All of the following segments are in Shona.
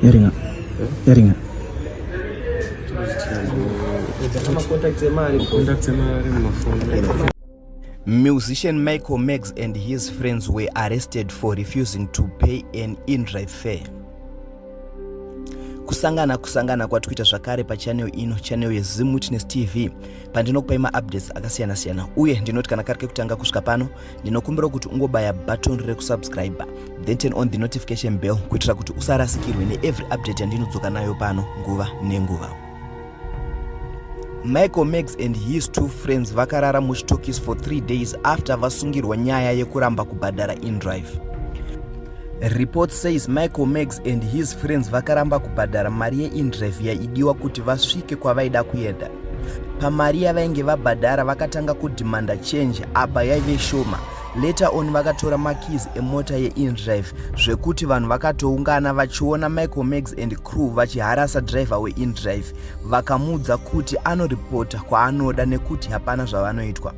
Yaringa. Yaringa. Musician Michael Maggs and his friends were arrested for refusing to pay an in-drive fare. Kusangana kusangana kwatikuita zvakare pachannel ino, channel yeZim Witness TV, pandinokupai maupdates akasiyana-siyana. Uye ndinoti kana kari kekutanga kusvika pano, ndinokumbira kuti ungobaya button rekusubscribe, then turn on the notification bell kuitira kuti usarasikirwe neevery update yandinodzoka nayo pano nguva nenguva. Michael Maggs and his two friends vakarara muchitokisi for 3 days after vasungirwa nyaya yekuramba kubhadhara indrive. Report says Michael Maggs and his friends vakaramba kubhadhara mari yeindrive yaidiwa kuti vasvike kwavaida kuenda. Pamari yavainge vabhadhara vakatanga kudhimanda change, apa yaive shoma. Later on vakatora makeys emota yeindrive zvekuti vanhu vakatoungana vachiona Michael Maggs and crew vachiharasa driver weindrive. Vakamuudza kuti anoripota kwaanoda nekuti hapana zvavanoitwa.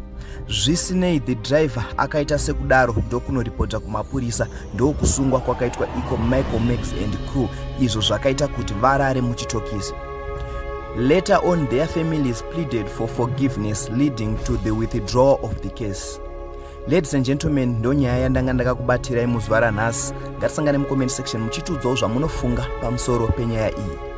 Zvisinei, the driver akaita sekudaro ndokunoripota kumapurisa, ndokusungwa kwakaitwa iko Michael Maggs and crew, izvo zvakaita kuti varare muchitokisi. Later on their families pleaded for forgiveness, leading to the withdrawal of the case. Ladies and gentlemen, ndonyaya yandanga ndakakubatirai muzuva ranhasi. Ngatisangane mucomment section muchitiudzawo zvamunofunga pamusoro penyaya iyi.